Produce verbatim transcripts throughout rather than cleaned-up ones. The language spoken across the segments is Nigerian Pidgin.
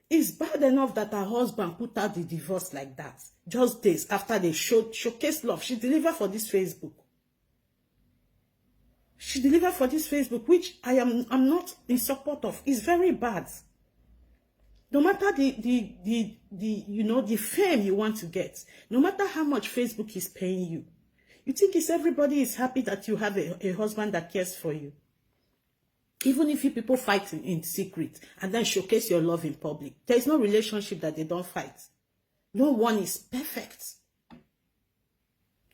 It's bad enough that her husband put out the divorce like that, just days after they showed showcase love. She delivered for this Facebook. She delivered for this Facebook, which I am I'm not in support of. It's very bad. No matter the the the the you know the fame you want to get, no matter how much Facebook is paying you, you think it's everybody is happy that you have a, a husband that cares for you. Even if you people fight in, in secret and then showcase your love in public, there is no relationship that they don't fight. No one is perfect.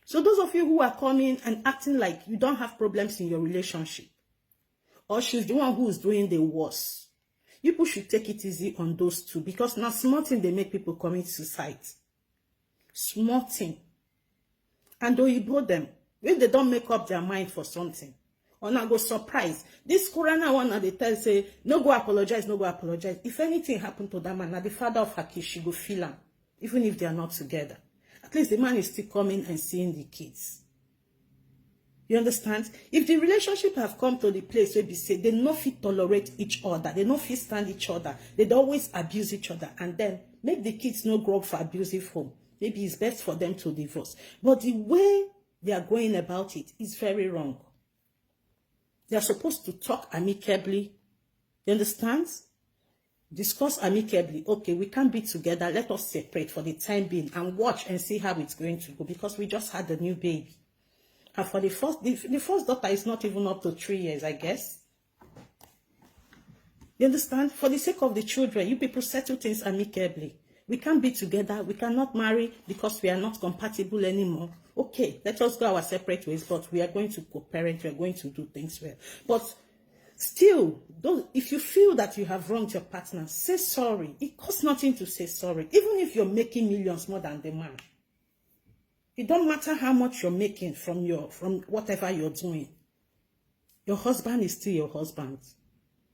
So those of you who are coming and acting like you don't have problems in your relationship, or she's the one who is doing the worst, people should take it easy on those two, because now small thing they make people commit suicide. Small thing. And oyibo them, when they don't make up their mind for something, una go surprise. This corona one, na dey tell say no go apologize, no go apologize. If anything happened to that man, na the father of her kids, she go feel am, even if they are not together. At least the man is still coming and seeing the kids. You understand? If the relationship have come to the place where they say they no fit tolerate each other, they no fit stand each other, they dey always abuse each other, and then make the kids no grow up for abusive home, maybe it's best for them to divorce. But the way they are going about it is very wrong. They are supposed to talk amicably. You understand? Discuss amicably. Okay, we can't be together. Let us separate for the time being and watch and see how it's going to go, because we just had a new baby. And for the first, the, the first daughter is not even up to three years, I guess. You understand? For the sake of the children, you people settle things amicably. We can't be together. We cannot marry because we are not compatible anymore. Okay, let us go our separate ways, but we are going to co-parent. We are going to do things well. But still, don't, if you feel that you have wronged your partner, say sorry. It costs nothing to say sorry, even if you're making millions more than the man. It don't matter how much you're making from your from whatever you're doing. Your husband is still your husband.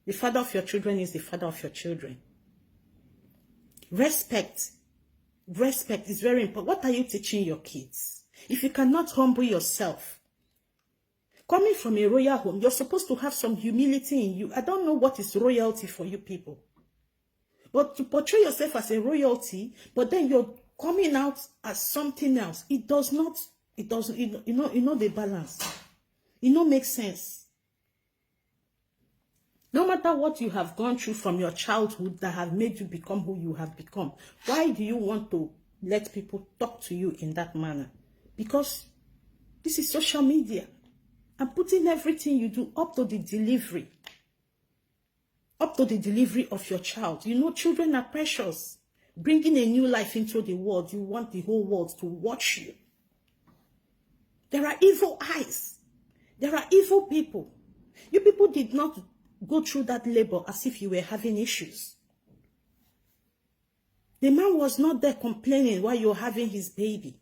The father of your children is the father of your children. Respect. Respect is very important. What are you teaching your kids? If you cannot humble yourself, coming from a royal home, you're supposed to have some humility in you. I don't know what is royalty for you people. But to portray yourself as a royalty, but then you're coming out as something else. It does not, it doesn't, you know, you know the balance. It no makes sense. No matter what you have gone through from your childhood that have made you become who you have become, why do you want to let people talk to you in that manner? Because this is social media. I'm putting everything you do up to the delivery, up to the delivery of your child. You know, children are precious. Bringing a new life into the world, you want the whole world to watch you. There are evil eyes. There are evil people. You people did not go through that labor as if you were having issues. The man was not there complaining while you're having his baby.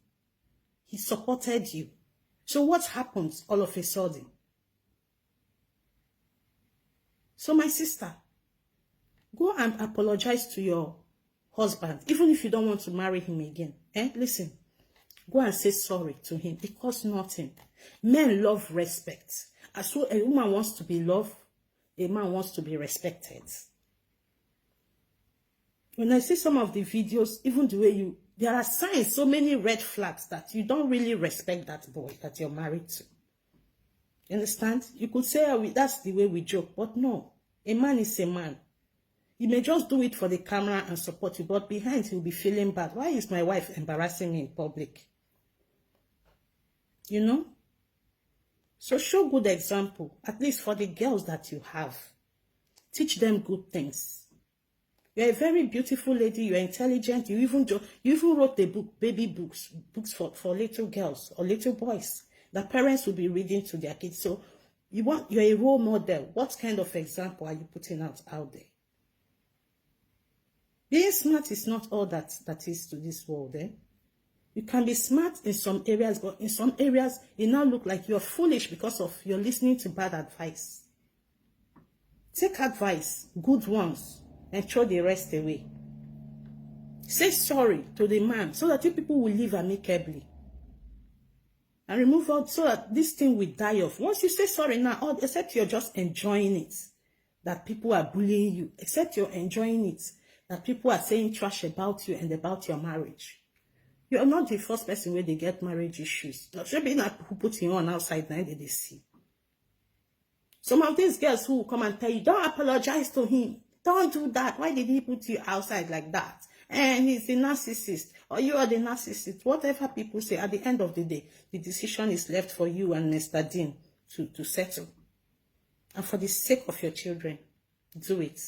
He supported you. So what happens all of a sudden? So my sister, go and apologize to your husband, even if you don't want to marry him again. Eh? Listen, go and say sorry to him. It costs nothing. Men love respect. As so a woman wants to be loved, a man wants to be respected. When I see some of the videos, even the way you, there are signs, so many red flags that you don't really respect that boy that you're married to. You understand? You could say, "Oh, we- that's the way we joke," but no. A man is a man. He may just do it for the camera and support you, but behind he'll be feeling bad. Why is my wife embarrassing me in public? You know? So show good example, at least for the girls that you have. Teach them good things. You're a very beautiful lady. You're intelligent. You even jo- you even wrote the book, baby books, books for, for little girls or little boys that parents will be reading to their kids. So you want you're a role model. What kind of example are you putting out out there? Being smart is not all that that is to this world. Eh? You can be smart in some areas, but in some areas, you now look like you're foolish because of you're listening to bad advice. Take advice, good ones, and throw the rest away. Say sorry to the man so that you people will live amicably. And remove out so that this thing will die off. Once you say sorry now, all, except you're just enjoying it. that people are bullying you, except you're enjoying it, that people are saying trash about you and about your marriage. You are not the first person where they get marriage issues. Not sure being who put you on outside now they see. Some of these girls who will come and tell you, "Don't apologize to him. Don't do that. Why did he put you outside like that? And he's a narcissist, or you are the narcissist." Whatever people say, at the end of the day, the decision is left for you and Mister Dean to, to settle. And for the sake of your children, do it.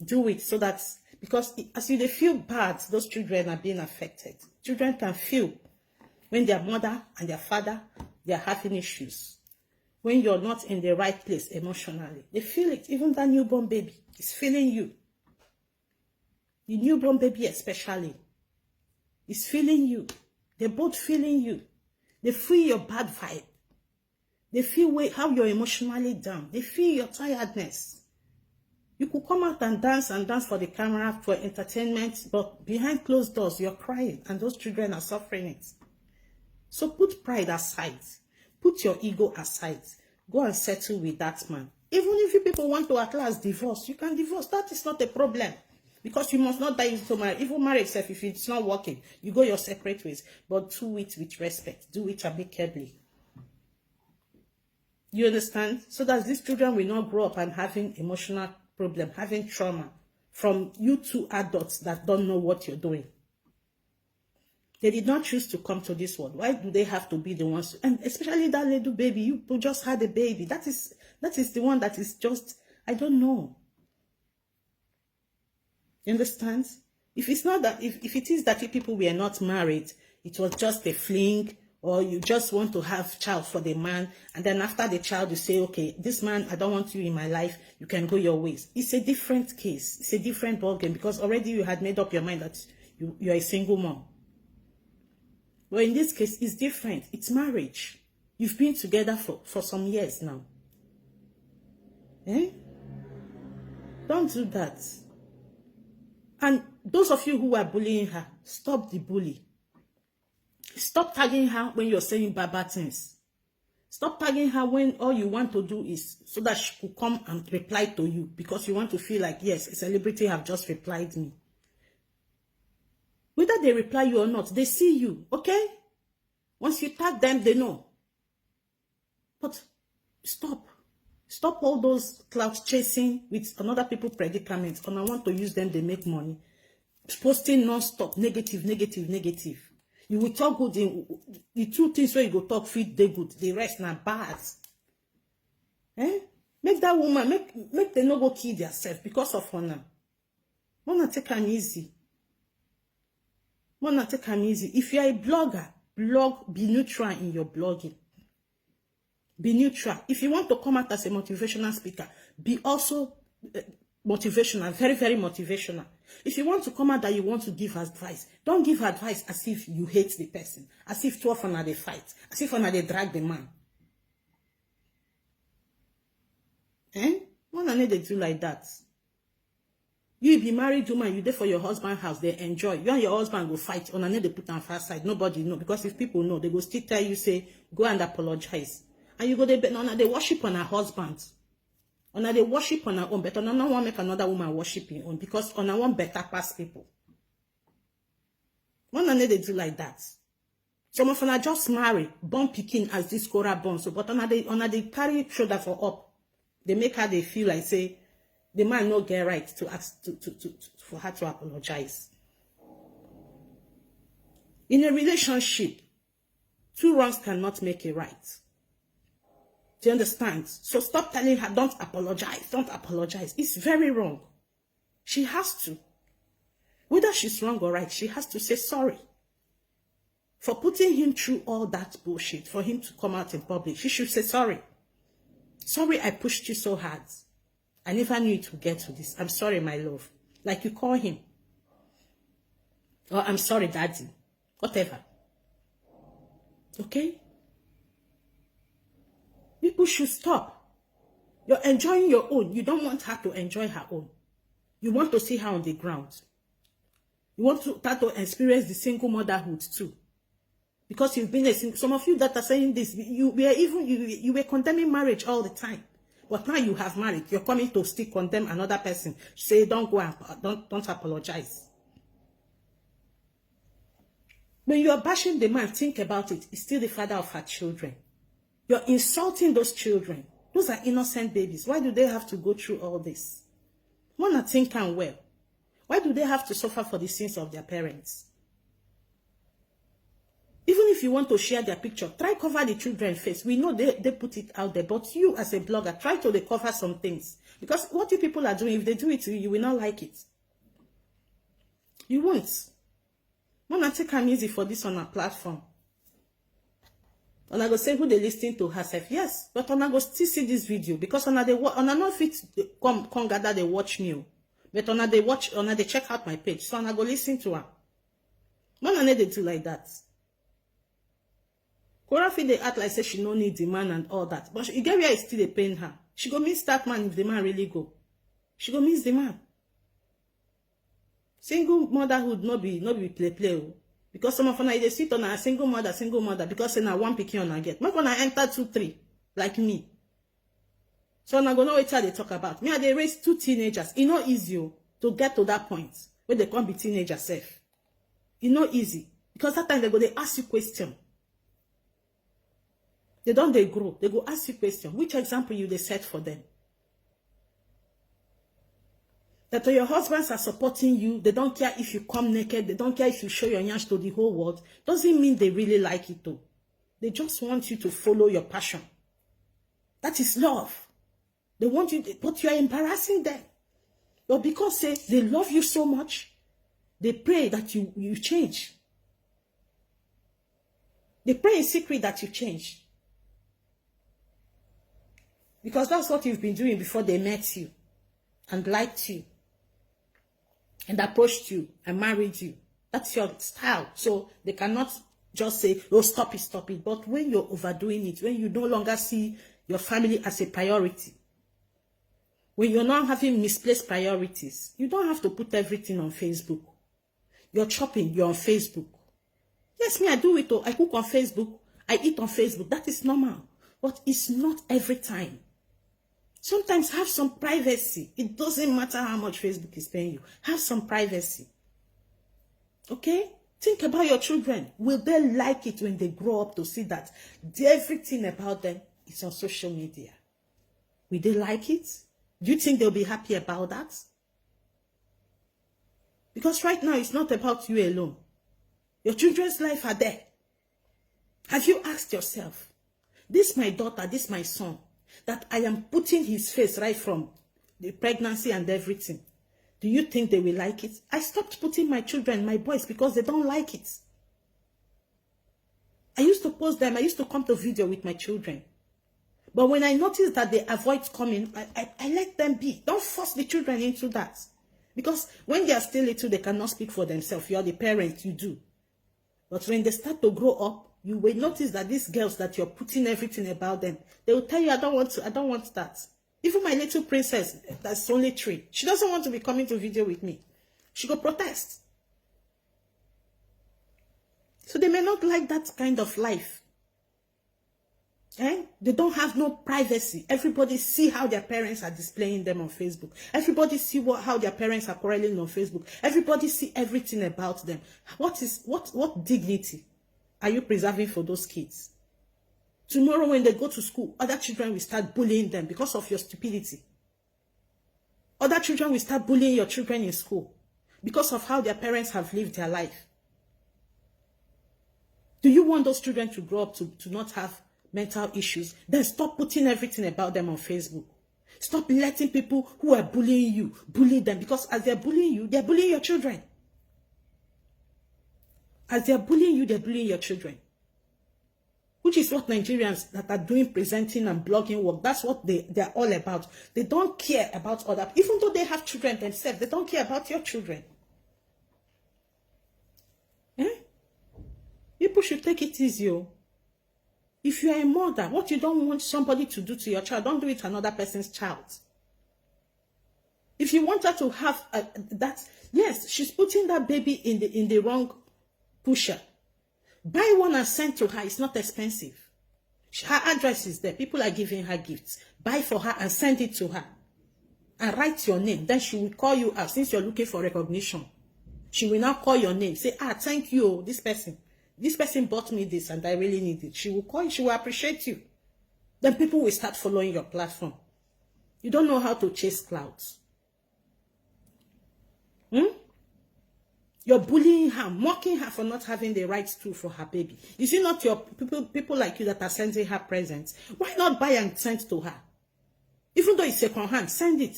Do it so that, because as you they feel bad, those children are being affected. Children can feel when their mother and their father, they are having issues. When you're not in the right place emotionally, they feel it. Even that newborn baby is feeling you. The newborn baby especially is feeling you. They're both feeling you. They feel your bad vibe. They feel how you're emotionally down. They feel your tiredness. You could come out and dance and dance for the camera for entertainment, but behind closed doors, you're crying, and those children are suffering it. So put pride aside, put your ego aside, go and settle with that man. Even if you people want to at last divorce, you can divorce. That is not a problem, because you must not die into marriage. Even marriage self, if it's not working, you go your separate ways. But do it with respect, do it amicably. You understand? So that these children will not grow up and having emotional problem, having trauma from you two adults that don't know what you're doing. They did not choose to come to this world. Why do they have to be the ones? And especially that little baby, you just had a baby. That is that is the one that is just, I don't know. You understand? If it's not that, if, if it is that you people were not married, it was just a fling, or you just want to have child for the man, and then after the child you say, "Okay, this man, I don't want you in my life, you can go your ways." It's a different case. It's a different ballgame, because already you had made up your mind that you, you're a single mom. But in this case, it's different. It's marriage. You've been together for, for some years now. Eh? Don't do that. And those of you who are bullying her, stop the bully. Stop tagging her when you're saying bad, bad things. Stop tagging her when all you want to do is so that she could come and reply to you, because you want to feel like, "Yes, a celebrity have just replied me." Whether they reply you or not, they see you, okay? Once you tag them, they know. But stop. Stop all those clout chasing with another people predicaments. And I want to use them, they make money. Posting non-stop, negative, negative, negative. You will talk good in the two things where you go talk fit, they good. The rest na bad. Eh? Make that woman, make, make them no go kill themselves because of honor. Wanna take am easy. Wanna take am easy. If you are a blogger, blog, be neutral in your blogging. Be neutral. If you want to come out as a motivational speaker, be also uh, motivational, very, very motivational. If you want to come out that you want to give advice, don't give advice as if you hate the person, as if two of them are they fight, as if one are they drag the man. Eh? One another they do like that. You be married woman, you there for your husband house, they enjoy. You and your husband go fight, on another they put on far side. Nobody know, because if people know, they go still tell you, say, "Go and apologize." And you go, they, no, no, they worship on her husband. Una dey worship una own, but una no wan make another woman worship im own because una wan better pass people. Una no dey do like that. Some of una just marry, born pikin as this Korah born, so but una dey, una dey carry shoulder for up. Dey make her dey feel like say the man no get right to ask to, to, to, to for her to apologize. In a relationship, two wrongs cannot make a right. Do you understand? So stop telling her, "Don't apologize, don't apologize." It's very wrong. She has to. Whether she's wrong or right, she has to say sorry for putting him through all that bullshit, for him to come out in public. She should say sorry. "Sorry, I pushed you so hard. I never knew it would get to this. I'm sorry, my love." Like you call him. Or, "I'm sorry, daddy." Whatever. Okay? People should stop. You're enjoying your own. You don't want her to enjoy her own. You want to see her on the ground. You want to start to experience the single motherhood too. Because you've been a single, some of you that are saying this, you were even, you, you were condemning marriage all the time. But now you have married, you're coming to still condemn another person. Say, "Don't go and don't, don't apologize." When you are bashing the man, think about it. He's still the father of her children. You're insulting those children. Those are innocent babies. Why do they have to go through all this? Wanna think and well. Why do they have to suffer for the sins of their parents? Even if you want to share their picture, try cover the children face. We know they, they put it out there, but you as a blogger, try to recover some things. Because what you people are doing, if they do it to you, you will not like it. You won't. Wanna take am easy for this on a platform. And I go say who they listening to herself. Yes, but I go still see this video because I they wa- I no fit come come gather they watch me. Oh. But I they watch I they check out my page. So I go listen to her. Man, I need to do like that. Kora fit dey act like say she no need the man and all that. But she, e get where e still dey pain her. She go miss that man if the man really go. She go miss the man. Single motherhood no be no be play play o. Because some of una dey sit on a single mother, single mother because say na one pikin una get. Make una enter two, three, like me. So una go know wetin I dey talk about. Me, I dey raise two teenagers. E no easy o to get to that point where they come be teenagers sef. E no easy because that time they go dey ask you question. They don't they grow. They go ask you question. Which example you they set for them? That your husbands are supporting you. They don't care if you come naked. They don't care if you show your nyash to the whole world. Doesn't mean they really like it though. They just want you to follow your passion. That is love. They want you, but you are embarrassing them. But because say they love you so much, they pray that you, you change. They pray in secret that you change. Because that's what you've been doing before they met you and liked you and approached you and married you. That's your style. So they cannot just say, "Oh, stop it, stop it." But when you're overdoing it, when you no longer see your family as a priority, when you're not having misplaced priorities, you don't have to put everything on Facebook. You're chopping, you're on Facebook. Yes, me, I do it. Oh, I cook on Facebook. I eat on Facebook. That is normal. But it's not every time. Sometimes have some privacy. It doesn't matter how much Facebook is paying you. Have some privacy. Okay? Think about your children. Will they like it when they grow up to see that everything about them is on social media? Will they like it? Do you think they'll be happy about that? Because right now, it's not about you alone. Your children's life are there. Have you asked yourself, "This my daughter, this my son, that I am putting his face right from the pregnancy and everything, do you think they will like it?" I stopped putting my children, my boys, because they don't like it. I used to post them. I used to come to video with my children. But when I notice that they avoid coming, I, I, I let them be. Don't force the children into that. Because when they are still little, they cannot speak for themselves. You are the parent, you do. But when they start to grow up, you will notice that these girls that you're putting everything about them, they will tell you, "I don't want to, I don't want that." Even my little princess, that's only three, she doesn't want to be coming to video with me. She go protest. So they may not like that kind of life. Eh? They don't have no privacy. Everybody see how their parents are displaying them on Facebook. Everybody see what how their parents are quarreling on Facebook. Everybody see everything about them. What is what what dignity are you preserving for those kids? Tomorrow when they go to school, other children will start bullying them because of your stupidity. Other children will start bullying your children in school because of how their parents have lived their life. Do you want those children to grow up to, to not have mental issues? Then stop putting everything about them on Facebook. Stop letting people who are bullying you bully them, because as they're bullying you, they're bullying your children. As they're bullying you, they're bullying your children. Which is what Nigerians that are doing presenting and blogging work, that's what they, they're all about. They don't care about other, even though they have children themselves, they don't care about your children. Eh? People should take it easy. Oh. If you are a mother, what you don't want somebody to do to your child, don't do it to another person's child. If you want her to have a, that, yes, she's putting that baby in the in the wrong pusher. Buy one and send to her. It's not expensive. Her address is there. People are giving her gifts. Buy for her and send it to her. And write your name. Then she will call you out since you're looking for recognition. She will now call your name. Say, "Ah, thank you, oh, this person. This person bought me this and I really need it." She will call you. She will appreciate you. Then people will start following your platform. You don't know how to chase clout. Hmm? You're bullying her, mocking her for not having the right tool for her baby. Is it not your people, people like you that are sending her presents? Why not buy and send to her? Even though it's second hand, send it.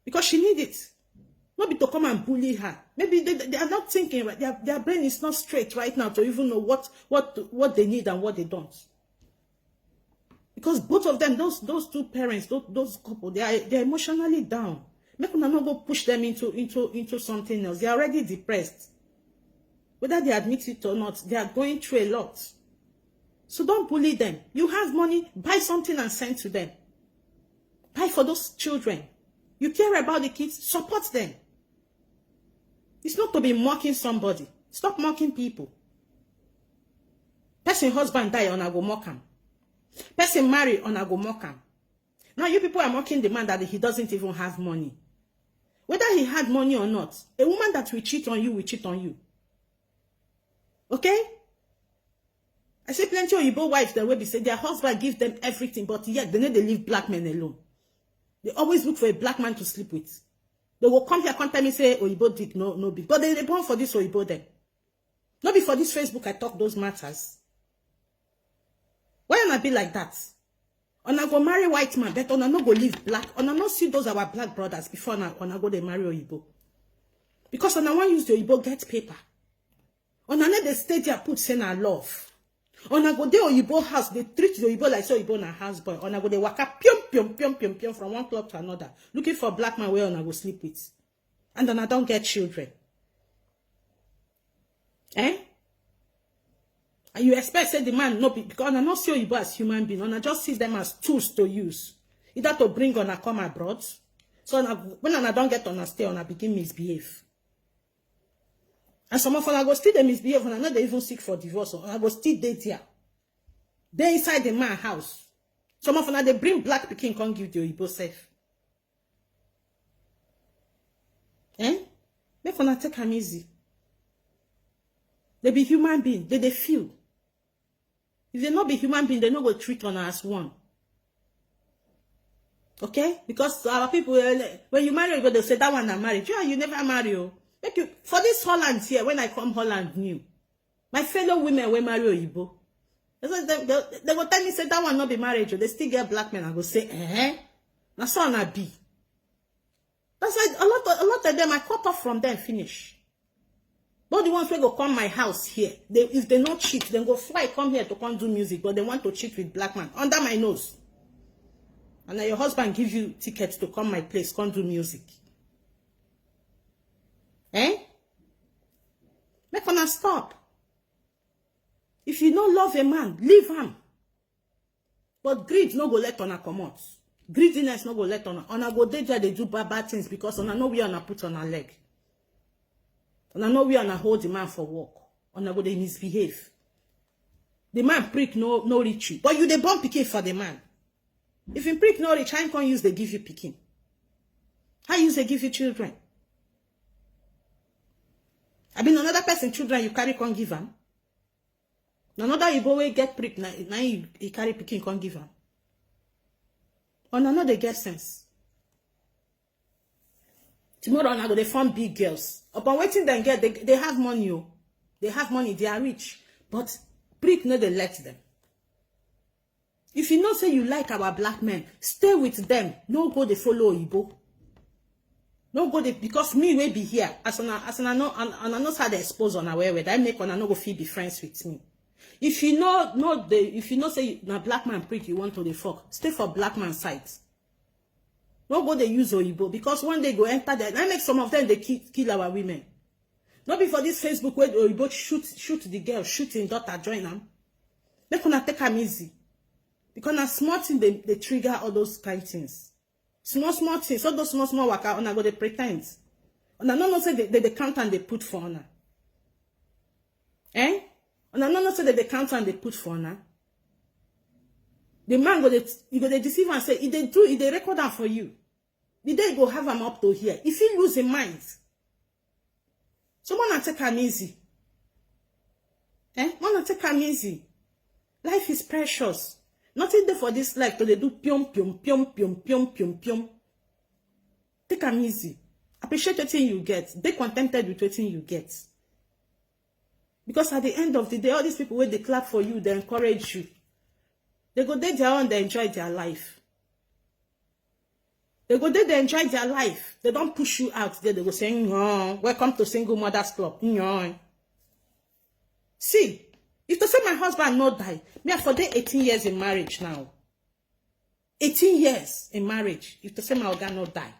Because she need it. Not be to come and bully her. Maybe they, they are not thinking right. Their, their brain is not straight right now to even know what, what, what they need and what they don't. Because both of them, those, those two parents, those, those couple, they are, they're emotionally down. Make una no go push them into, into, into something else. They're already depressed. Whether they admit it or not, they are going through a lot. So don't bully them. You have money, buy something and send to them. Buy for those children. You care about the kids, support them. It's not to be mocking somebody. Stop mocking people. Person husband die, una go mock am. Person marry, una go mock am. Now you people are mocking the man that he doesn't even have money. Whether he had money or not, a woman that will cheat on you will cheat on you. Okay? I see plenty Oyibo wives that will be say their husband give them everything, but yet they know they leave black men alone. They always look for a black man to sleep with. They will come here, come tell me say Oyibo dick no, no big, but they, they born for this Oyibo then. Not be for this Facebook I talk those matters. Why una be like that? Una go marry white man, but una no go leave black. Una no see those our black brothers before una, una go they marry Oyibo. Because una wan use the Oyibo get paper. Una no dey stay there put say na love. Una go dey Oyibo house, dey treat the Oyibo like say Oyibo na house boy. Una go dey waka pium, pium, pium, pium, pium from one club to another, looking for black man where una go sleep with. And una don get children. Eh? And you expect say the man no be, because una no see Oyibo as human being, una just see them as tools to use, either to bring una come abroad. So una, when una don get una stay, una begin misbehave. And some of una go still dey misbehave, una no dey even seek for divorce, una go still dey there. Dey inside the man house. Some of una dey bring black pikin come give the Oyibo sef. Eh? Make una take am easy. They be human being, they dey feel. If they no be human being, they no go treat una as one. Okay? Because our people, eh, when you marry, they say that one na marriage. You, you never marry, oh. Make you, for this Holland here, when I come Holland new, my fellow women wey marry Oyibo, they, say, they, they, they go tell me say that one no be marriage, oh. They still get black men. I go say, eh? Na so una be. That's why a lot of, a lot of them, I cut off from them finish. But the ones wey go come my house here, they, if they no cheat, then go fly come here to come do music, but they want to cheat with black man under my nose. And now your husband give you ticket to come my place, come do music. Eh? Make una stop. If you no love a man, leave am. But greed no go let una comot. Greediness no go let una. Una go dey there dey do bad, bad things because una know where una put una leg. Una know where una hold the man for work. Una go dey misbehave. The man prick no, no reach you, but you dey born pikin for the man. If him prick no reach, how him come use dey give you pikin? How use dey give you children? I mean, another person children you carry come give am. Na another Igbo wey get prick, na, na him he carry pikin come give am. Una no dey get sense. Tomorrow una go dey form big girls. Upon wetin dem get, they, they have money, oh. They have money, they are rich. But prick no dey let them. If you know say you like our black men, stay with them. No go dey follow Oyibo. No go dey, because me wey be here, as una, as una know, and, and I know how they expose una well well. That make una no go fit be friends with me. If you know, know the, if you know say na black man prick you want to dey fuck, stay for black man side. No go dey use Oyibo, because one day go enter there. Na make some of them dey kill, kill our women. No be for this Facebook where the Oyibo shoot, shoot the girl, shoot him daughter, join am. Make una take am easy. Because na small thing dey, dey trigger all those kind things. Small, small things. All those small, small waka, una go dey pretend. Una no know say they, they, they count and they put for una. Eh? Una no know say they, they count and they put for una. The man go dey, you go dey deceive and say, "He dey do, he dey record am for you." The day go have am up to here. If he lose his mind, someone na take am easy. Eh? Wanna take am easy. Life is precious. Nothing there for this life to dey do pium, pium, pium, pium, pium, pium, pium. Take am easy. Appreciate wetin you get. Be contented with wetin you get. Because at the end of the day, all these people wey dey clap for you, they encourage you. They go dey their own, they enjoy their life. They go dey, they enjoy their life. They don't push you out there. They go say, "No, welcome to single mothers club." No. See, if to say my husband no die, me I for dey eighteen years in marriage now. Eighteen years in marriage. If to say my oga no die.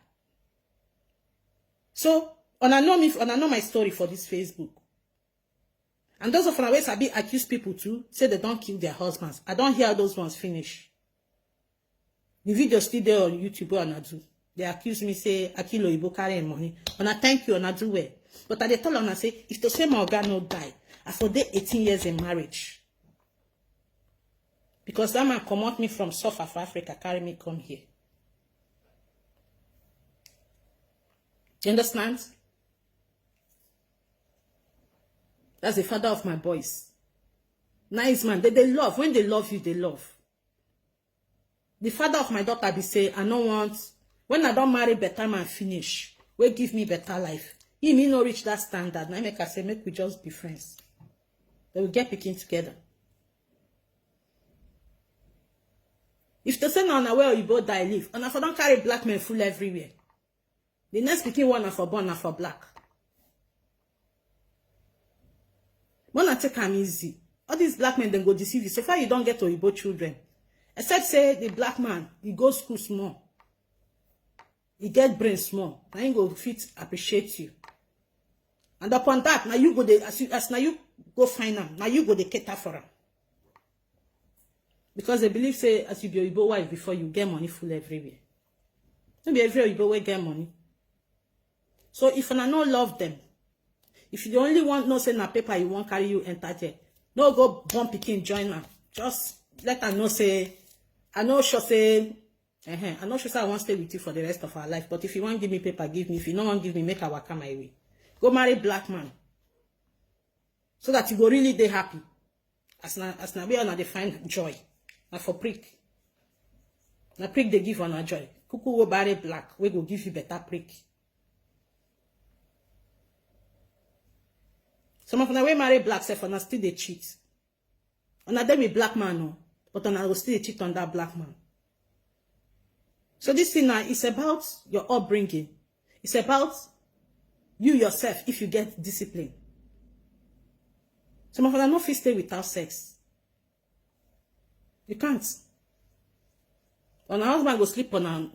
So, una know me, una know my story for this Facebook. And those of una wey sabi accuse people too, say they don't kill their husbands. I don't hear those ones finish. The video still there on YouTube where una do. They accuse me, say, "Akilo Ibo carry him money." Una thank you, una do well. But I dey tell una say, if to say my oga no die, I for dey eighteen years in marriage. Because that man comot me from suffer for Africa, carry me come here. You understand? That's the father of my boys. Nice man. They, they love. When they love you, they love. The father of my daughter be say, "I no want, when I don't marry better man finish, will give me better life." He may not reach that standard. Now make I say, "Make we just be friends." They will get picking together. If to say now, now where you both die live, and if I don't carry black men full everywhere, the next pikin one na for born na for black. Wanna take am easy. All these black men, then go deceive you. So far, you don't get Oyibo children. Except say the black man, he go school small. He get brain small. Now he go fit appreciate you. And upon that, now you go dey, as you, as now you go find am, now you go dey cater for am. Because they believe say as you be Oyibo wife before, you get money full everywhere. No be every Oyibo wey get money. So if una no love them, if you only want know say na paper you want carry you enter there, no go born pikin join am. Just let am know say, I no sure say, uh I no sure say I wan stay with you for the rest of our life. But if you wan give me paper, give me. If you no wan give me, make I waka my way. Go marry black man. So that you go really dey happy. As na, as na where una dey find joy. Na for prick. Na prick dey give una joy. Kuku go marry black, we go give you better prick. Some of una wey marry black sef, una still dey cheat. Una dey with black man, no, but una go still dey cheat on that black man. So this thing now is about your upbringing. It's about you yourself, if you get discipline. Some of una no fit stay without sex. You can't. Una husband go sleep on a,